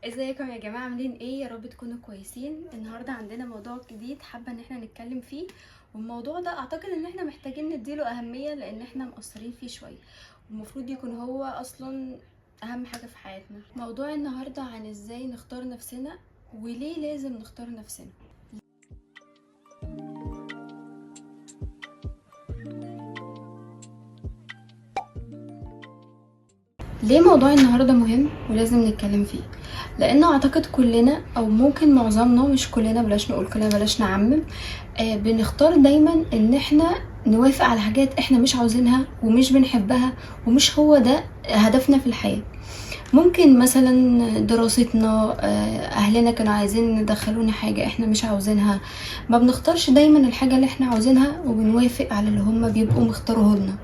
ازيكم يا جماعة، عاملين ايه؟ يا رب تكونوا كويسين. النهاردة عندنا موضوع جديد حابة ان احنا نتكلم فيه، والموضوع ده اعتقد ان احنا محتاجين نديله اهمية لان احنا مقصرين فيه شوية، والمفروض يكون هو اصلا اهم حاجة في حياتنا. موضوع النهاردة عن ازاي نختار نفسنا وليه لازم نختار نفسنا. ليه موضوع النهاردة مهم ولازم نتكلم فيه؟ لانه اعتقد كلنا او ممكن معظمنا، مش كلنا، بلاش نقول كلنا، بلاش نعمم، بنختار دايما ان احنا نوافق على حاجات احنا مش عاوزينها ومش بنحبها ومش هو ده هدفنا في الحياة. ممكن مثلا دراستنا، اهلنا كانوا عايزين ندخلونا حاجة احنا مش عاوزينها، ما بنختارش دايما الحاجة اللي احنا عاوزينها وبنوافق على اللي هم بيبقوا مختاروه لنا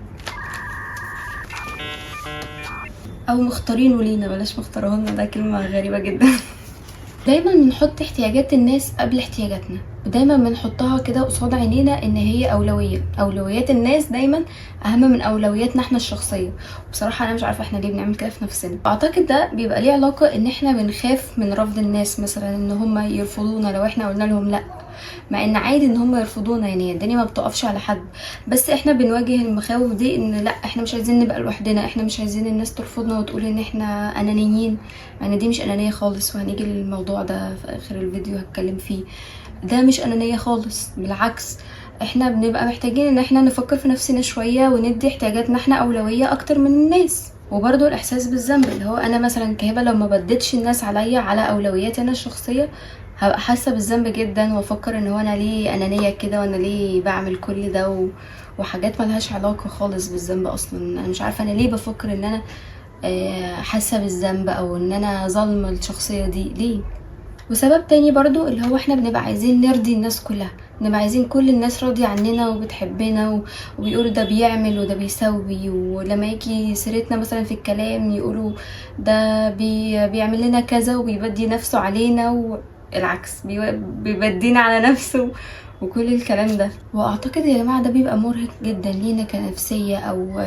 او مختارينه لينا، بلاش مختاروه لنا، ده كلمة غريبة جدا. دايما بنحط احتياجات الناس قبل احتياجاتنا، ودايما بنحطها كده قصاد عينينا ان هي اولوية، اولويات الناس دايما اهم من اولوياتنا احنا الشخصية. وبصراحة انا مش عارفة احنا ليه بنعمل كده في نفسنا. اعتقد ده بيبقى ليه علاقة ان احنا بنخاف من رفض الناس، مثلا ان هم يرفضونا لو احنا قلنا لهم لا، مع ان عادي ان هم يرفضونا، يعني الدنيا ما بتقفش على حد، بس احنا بنواجه المخاوف دي ان لا احنا مش عايزين نبقى لوحدنا، احنا مش عايزين الناس ترفضنا وتقول ان احنا انانيين، مع ان دي مش انانية خالص، وهنيجي للموضوع ده في اخر الفيديو هتكلم فيه. ده مش انانية خالص، بالعكس احنا بنبقى محتاجين ان احنا نفكر في نفسنا شوية وندي احتياجاتنا احنا اولوية اكتر من الناس. وبرضو الاحساس بالذنب اللي هو انا مثلا كهبه لو ما بديتش الناس عليا على اولوياتي انا الشخصية هبقى حاسه بالذنب جدا، وافكر ان هو انا ليه انانية كده، وانا ليه بعمل كل ده وحاجات ملهاش علاقة خالص بالذنب اصلا. انا مش عارفه انا ليه بفكر ان انا حاسه بالذنب او ان انا ظالمه الشخصية دي ليه. وسبب تاني برضو اللي هو احنا بنبقى عايزين نرضي الناس كلها، بنبقى عايزين كل الناس راضية عننا وبتحبنا وبيقولوا ده بيعمل وده بيسوي، ولما يجي سيرتنا مثلا في الكلام يقولوا ده بيعمل لنا كذا وبيبدي نفسه علينا، والعكس بيبدينا على نفسه وكل الكلام ده. واعتقد يا جماعة ده بيبقى مرهق جدا لينا كنفسية او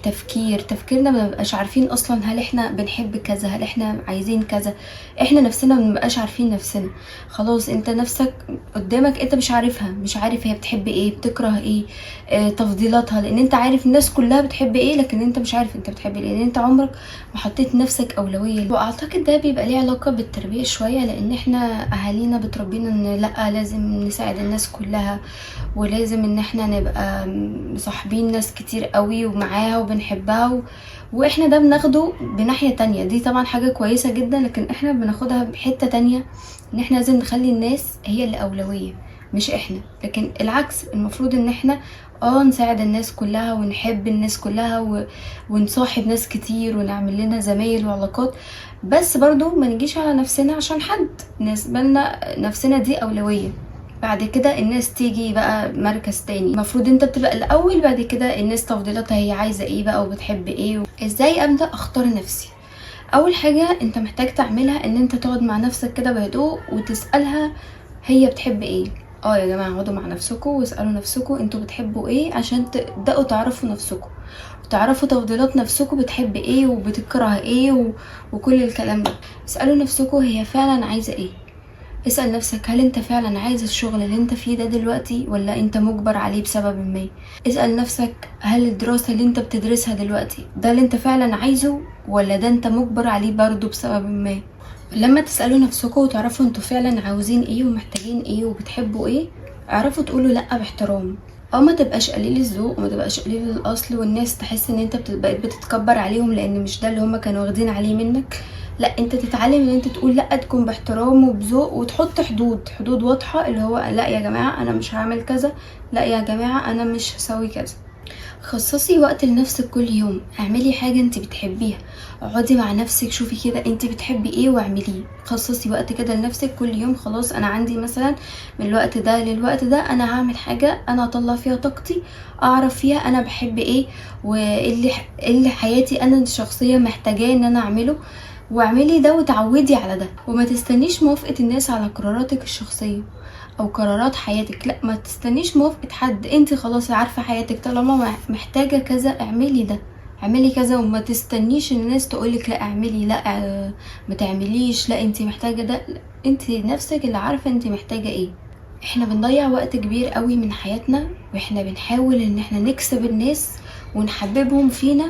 تفكيرنا ما بنبقاش عارفين اصلا هل احنا بنحب كذا، هل احنا عايزين كذا، احنا نفسنا ما بنبقاش عارفين نفسنا. خلاص انت نفسك قدامك انت مش عارفها، مش عارف هي بتحب ايه، بتكره ايه، تفضيلاتها، لان انت عارف الناس كلها بتحب ايه لكن انت مش عارف انت بتحب ايه، لان انت عمرك ما حطيت نفسك اولوية. واعتقد ده بيبقى ليه علاقة بالتربية شوية، لان احنا اهالينا بتربينا ان لا لازم نساعد الناس كلها، ولازم ان احنا نبقى مصاحبين ناس كتير قوي ومعاها وبنحبها واحنا ده بناخده بناحية تانية. دي طبعا حاجة كويسة جدا، لكن احنا بناخدها بحتة تانية ان احنا لازم نخلي الناس هي اللي اولوية مش احنا، لكن العكس المفروض ان احنا نساعد الناس كلها ونحب الناس كلها ونصاحب ناس كتير ونعمل لنا زمايل وعلاقات، بس برضو ما نجيش على نفسنا عشان حد. بالنسبة لنا نفسنا دي اولوية، بعد كده الناس تيجي بقى مركز تاني. المفروض انت بتبقى الاول، بعد كده الناس تفضيلاتها هي عايزة ايه بقى وبتحب ايه. ازاي ابدأ اختار نفسي؟ اول حاجة انت محتاج تعملها ان انت تقعد مع نفسك كده بهدوء وتسألها هي بتحب ايه. يا جماعة اقعدوا مع نفسكم واسألوا نفسكم انتوا بتحبوا ايه عشان تبدأوا تعرفوا نفسكم وتعرفوا تفضيلات نفسكم، بتحب ايه وبتكره ايه وكل الكلام ده. اسألوا نفسكم هي فعلا عايزة ايه. اسأل نفسك هل انت فعلا عايز الشغل اللي انت فيه ده دلوقتي ولا انت مجبر عليه بسبب ما. اسأل نفسك هل الدراسة اللي انت بتدرسها دلوقتي ده اللي انت فعلا عايزه ولا ده انت مجبر عليه برضو بسبب ما. لما تسألوا نفسكم وتعرفوا انتوا فعلا عاوزين ايه ومحتاجين ايه وبتحبوا ايه، اعرفوا تقولوا لأ باحترام، او ما تبقاش قليل الذوق وما تبقاش قليل الاصل والناس تحس ان انت بقيت بتتكبر عليهم لان مش ده اللي هما كانوا واخدين عليه منك. لا، انت تتعلم ان انت تقول لا، تكون باحترام وبذوق وتحط حدود واضحة، اللي هو لا يا جماعة انا مش هعمل كذا، لا يا جماعة انا مش هسوي كذا. خصصي وقت لنفسك كل يوم، اعملي حاجة انت بتحبيها، اقعدي مع نفسك شوفي كده انت بتحبي ايه واعمليه. خصصي وقت كده لنفسك كل يوم. خلاص انا عندي مثلا من الوقت ده للوقت ده انا هعمل حاجة انا اطلع فيها طاقتي، اعرف فيها انا بحب ايه وايه اللي حياتي انا الشخصية محتاجاه ان انا اعمله، واعملي ده وتعودي على ده. وما تستنيش موافقة الناس على قراراتك الشخصية او قرارات حياتك، لا ما تستنيش موافقة حد، انت خلاص عارفة حياتك، طالما محتاجة كذا اعملي ده، اعملي كذا، وما تستنيش الناس تقولك لا اعملي، لا ما تعمليش، لا انتي محتاجة ده. انتي نفسك اللي عارفة انتي محتاجة ايه. احنا بنضيع وقت كبير قوي من حياتنا واحنا بنحاول ان احنا نكسب الناس ونحببهم فينا،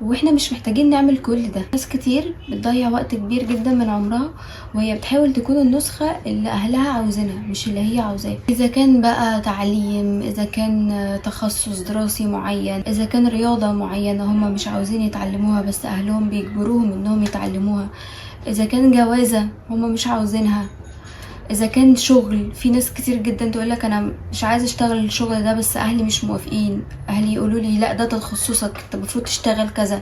واحنا مش محتاجين نعمل كل ده. ناس كتير بتضيع وقت كبير جدا من عمرها وهي بتحاول تكون النسخة اللي اهلها عاوزينها مش اللي هي عاوزاها، اذا كان بقى تعليم، اذا كان تخصص دراسي معين، اذا كان رياضة معينة هما مش عاوزين يتعلموها بس اهلهم بيجبروهم انهم يتعلموها، اذا كان جوازة هما مش عاوزينها، اذا كان شغل. في ناس كتير جدا تقولك انا مش عايزه اشتغل الشغل ده بس اهلي مش موافقين، اهلي يقولوا لي لا ده تخصصك، انت المفروض تشتغل كذا،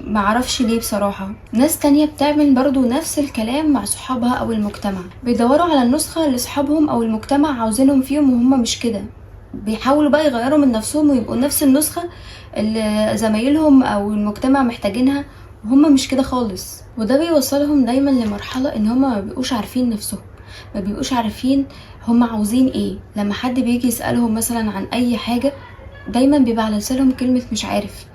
معرفش ليه بصراحة. ناس تانية بتعمل برضو نفس الكلام مع صحابها او المجتمع، بيدوروا على النسخة اللي صحابهم او المجتمع عاوزينهم فيهم وهم مش كده، بيحاولوا بقى يغيروا من نفسهم ويبقوا نفس النسخة اللي زمايلهم او المجتمع محتاجينها وهم مش كده خالص. وده بيوصلهم دايما لمرحلة ان هم ما بيبقوش عارفين نفسهم، ما بيبقوش عارفين هم عاوزين ايه. لما حد بيجي يسألهم مثلا عن اي حاجة دايما بيبقى على لسانهم كلمة مش عارف.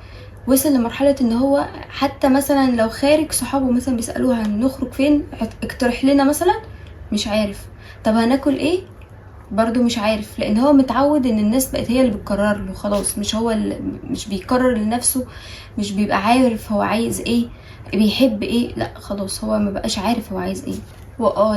وصل لمرحلة ان هو حتى مثلا لو خارج صحابه مثلا بيسألوه هنخرج فين، اقترح لنا مثلا، مش عارف. طب هناكل ايه، برضو مش عارف، لان هو متعود ان الناس بقت هي اللي بتقرر له خلاص، مش هو اللي مش بيقرر لنفسه، مش بيبقى عارف هو عايز ايه، بيحب ايه، لا خلاص هو ما بقاش عارف هو عايز ايه.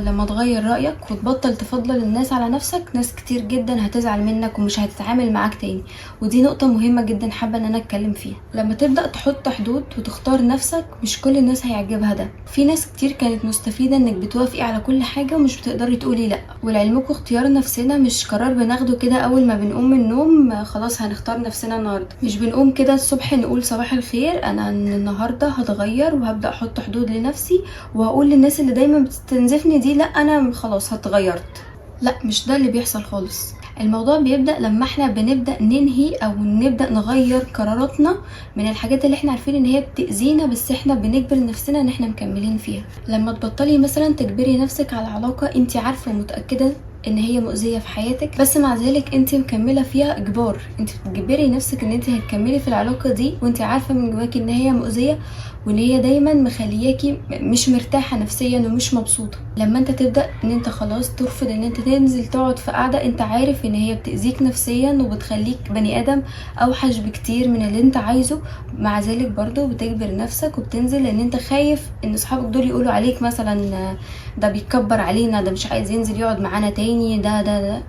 لما تغير رأيك وتبطل تفضل الناس على نفسك، ناس كتير جدا هتزعل منك ومش هتتعامل معاك تاني. ودي نقطة مهمة جدا حابة ان انا اتكلم فيها. لما تبدأ تحط حدود وتختار نفسك، مش كل الناس هيعجبها ده. في ناس كتير كانت مستفيدة انك بتوافقي على كل حاجة ومش بتقدري تقولي لا. ولعلمكم اختيار نفسنا مش قرار بناخده كده اول ما بنقوم من النوم خلاص هنختار نفسنا النهاردة. مش بنقوم كده الصبح نقول صباح الخير انا النهاردة هتغير وهبدأ احط حدود لنفسي وهقول للناس اللي دايما بتستنزفني دي لا انا خلاص هتغيرت. لا، مش ده اللي بيحصل خالص. الموضوع بيبدأ لما احنا بنبدأ ننهي او نبدأ نغير قراراتنا من الحاجات اللي احنا عارفين ان هي بتأذينا بس احنا بنجبر نفسنا ان احنا مكملين فيها. لما تبطلي مثلا تجبري نفسك على علاقة انت عارفة ومتأكدة ان هي مؤذية في حياتك، بس مع ذلك انت مكملة فيها اجبار، انت بتجبري نفسك ان انت هتكملي في العلاقة دي وانت عارفة من جواكي ان هي مؤذية وان هي دايما مخلياكي مش مرتاحة نفسيا ومش مبسوطة. لما انت تبدأ ان انت خلاص ترفض ان انت تنزل تقعد في قعدة انت عارف ان هي بتأذيك نفسيا وبتخليك بني ادم اوحش بكتير من اللي انت عايزه، مع ذلك برضو بتجبر نفسك وبتنزل لان انت خايف ان اصحابك دول يقولوا عليك مثلا ده بيتكبر علينا، ده مش عايز ينزل يقعد معانا تاني، ده ده ده.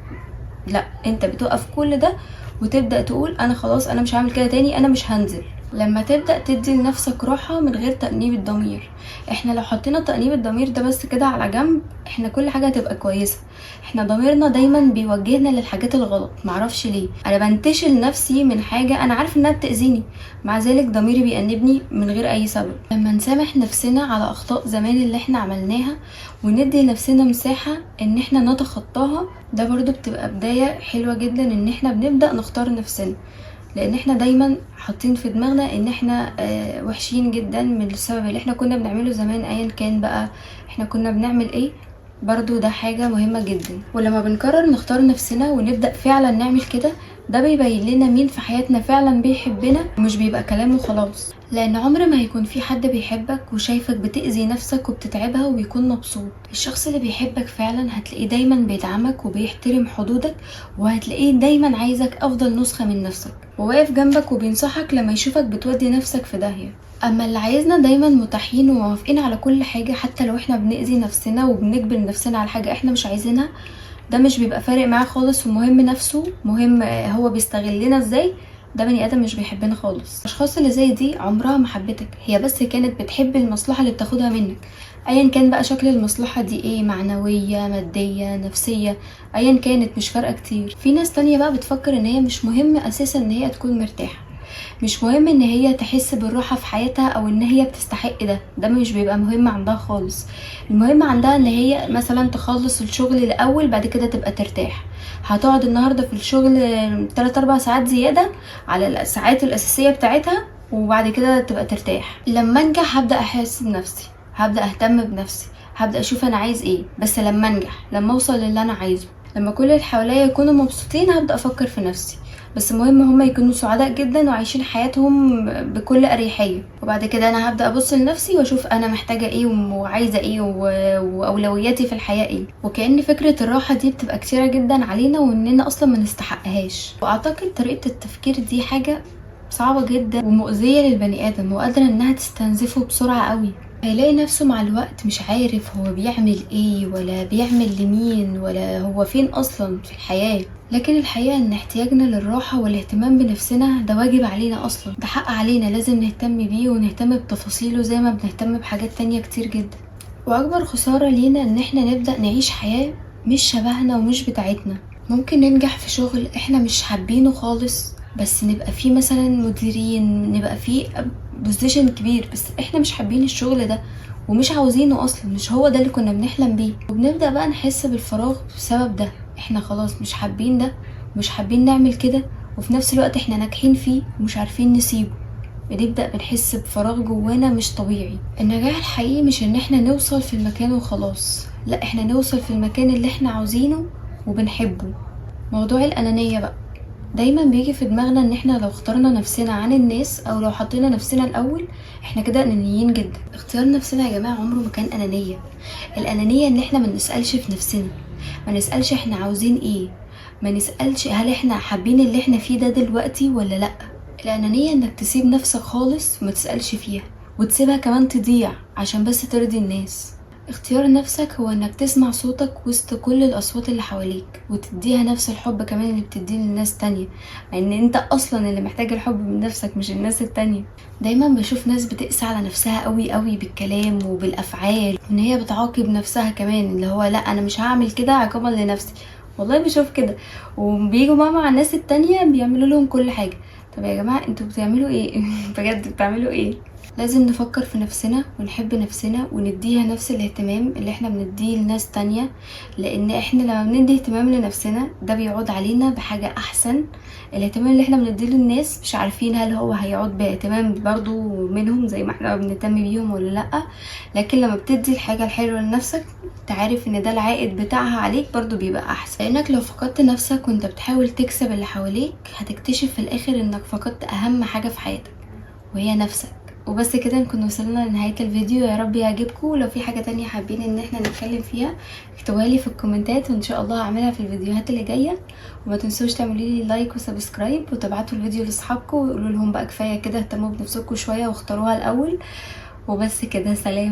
لا، انت بتوقف كل ده وتبدأ تقول انا خلاص انا مش هعمل كده تاني، انا مش هنزل. لما تبدأ تدي لنفسك راحة من غير تأنيب الضمير. احنا لو حطينا تأنيب الضمير ده بس كده على جنب احنا كل حاجة هتبقى كويسة. احنا ضميرنا دايما بيوجهنا للحاجات الغلط، معرفش ليه. انا بنتشل نفسي من حاجة انا عارف انها بتأذيني، مع ذلك ضميري بيأنبني من غير اي سبب. لما نسامح نفسنا على اخطاء زمان اللي احنا عملناها وندي لنفسنا مساحة ان احنا نتخطاها، ده برضو بتبقى بداية حلوة جدا ان احنا بنبدأ نختار نفسنا. لان احنا دايما حاطين في دماغنا ان احنا وحشين جدا من السبب اللي احنا كنا بنعمله زمان، ايا كان بقى احنا كنا بنعمل ايه. برضو ده حاجة مهمة جدا. ولما بنقرر نختار نفسنا ونبدأ فعلا نعمل كده، ده بيبين لنا مين في حياتنا فعلا بيحبنا ومش بيبقى كلامه خلاص. لان عمر ما هيكون في حد بيحبك وشايفك بتأذي نفسك وبتتعبها وبيكون مبسوط. الشخص اللي بيحبك فعلا هتلاقيه دايما بيدعمك وبيحترم حدودك، وهتلاقيه دايما عايزك افضل نسخة من نفسك وواقف جنبك وبينصحك لما يشوفك بتودي نفسك في داهية. اما اللي عايزنا دايما متاحين وموافقين على كل حاجة حتى لو احنا بنأذي نفسنا وبنجبر نفسنا على حاجة احنا مش عايزينها، ده مش بيبقى فارق معاه خالص، ومهم نفسه، مهم هو بيستغلنا ازاي. ده بني ادم مش بيحبنا خالص. الاشخاص اللي زي دي عمرها ما حبتك، هي بس كانت بتحب المصلحة اللي بتاخدها منك، ايا كان بقى شكل المصلحة دي ايه، معنوية، مادية، نفسية، ايا كانت مش فارقه كتير. في ناس تانية بقى بتفكر ان هي مش مهم اساسا ان هي تكون مرتاحة، مش مهم ان هي تحس بالراحة في حياتها او ان هي بتستحق ده، ده مش بيبقى مهم عندها خالص. المهم عندها ان هي مثلا تخلص الشغل الاول بعد كده تبقى ترتاح. هتقعد النهارده في الشغل 3-4 ساعات زيادة على الساعات الاساسية بتاعتها وبعد كده تبقى ترتاح. لما انجح هبدا احس بنفسي، هبدا اهتم بنفسي، هبدا اشوف انا عايز ايه، بس لما انجح، لما اوصل للي انا عايزه، لما كل اللي حواليا يكونوا مبسوطين هبدا افكر في نفسي. بس المهم هم يكونوا سعداء جدا وعايشين حياتهم بكل اريحية. وبعد كده انا هبدا ابص لنفسي واشوف انا محتاجه ايه وعايزه ايه واولوياتي في الحياة ايه. وكأن فكرة الراحة دي بتبقى كتيرة جدا علينا واننا اصلا ما نستحقهاش. واعتقد طريقه التفكير دي حاجة صعبة جدا ومؤذية للبني ادم، وقادرة انها تستنزفه بسرعة قوي. هيلاقي نفسه مع الوقت مش عارف هو بيعمل ايه ولا بيعمل لمين ولا هو فين اصلا في الحياة. لكن الحقيقة ان احتياجنا للراحة والاهتمام بنفسنا ده واجب علينا اصلا، ده حق علينا لازم نهتم بيه ونهتم بتفاصيله زي ما بنهتم بحاجات تانية كتير جدا. واكبر خسارة لينا ان احنا نبدأ نعيش حياة مش شبهنا ومش بتاعتنا. ممكن ننجح في شغل احنا مش حابينه خالص، بس نبقى فيه مثلا مديرين، نبقى فيه position كبير، بس احنا مش حابين الشغل ده ومش عاوزينه اصلا، مش هو ده اللي كنا بنحلم بيه. وبنبدأ بقى نحس بالفراغ بسبب ده، احنا خلاص مش حابين ده ومش حابين نعمل كده، وفي نفس الوقت احنا ناجحين فيه ومش عارفين نسيبه. بنبدأ بنحس بفراغ جوانا مش طبيعي. النجاح الحقيقي مش ان احنا نوصل في المكان وخلاص، لا، احنا نوصل في المكان اللي احنا عاوزينه وبنحبه. موضوع الأنانية بقى دايما بيجي في دماغنا ان احنا لو اخترنا نفسنا عن الناس او لو حطينا نفسنا الاول احنا كده انانيين جدا. اختيار نفسنا يا جماعة عمره ما كان انانية. الانانية ان احنا ما نسألش في نفسنا، ما نسألش احنا عاوزين ايه، ما نسألش هل احنا حابين اللي احنا فيه ده دلوقتي ولا لا. الانانية انك تسيب نفسك خالص وما تسألش فيها، وتسيبها كمان تضيع عشان بس ترضي الناس. اختيار نفسك هو انك تسمع صوتك وسط كل الاصوات اللي حواليك، وتديها نفس الحب كمان اللي بتديه للناس تانية، مع ان انت اصلا اللي محتاج الحب من نفسك مش الناس التانية. دايما بشوف ناس بتقسى على نفسها قوي قوي بالكلام وبالافعال، وان هي بتعاقب نفسها كمان، اللي هو لا انا مش هعمل كده عقابا لنفسي. والله بشوف كده، وبيجوا بقى مع الناس التانية بيعملوا لهم كل حاجة. طب يا جماعة انتوا بتعملوا ايه؟ بجد بتعملوا ايه؟ لازم نفكر في نفسنا ونحب نفسنا ونديها نفس الاهتمام اللي احنا بنديه لناس تانية، لان احنا لما بندي اهتمام لنفسنا ده بيعود علينا بحاجة احسن. الاهتمام اللي احنا بنديه للناس مش عارفين هل هو هيعود باهتمام برضو منهم زي ما احنا بنهتم بيهم ولا لأ، لكن لما بتدي الحاجة الحلوة لنفسك تعرف ان ده العائد بتاعها عليك برضو بيبقى احسن. لانك لو فقدت نفسك وانت بتحاول تكسب اللي حواليك هتكتشف في الاخر انك فقدت اهم حاجة في حياتك وهي نفسك. وبس كده نكون وصلنا لنهاية الفيديو، يا رب يعجبكم. ولو في حاجة تانية حابين ان احنا نتكلم فيها اكتبوها لي في الكومنتات وان شاء الله هعملها في الفيديوهات اللي جاية. وما تنسوش تعملوا لي like و subscribe وتبعتوا الفيديو لاصحابكم وقولوا لهم بقى كفاية كده، اهتموا بنفسكم شوية واختاروها الاول. وبس كده، سلام.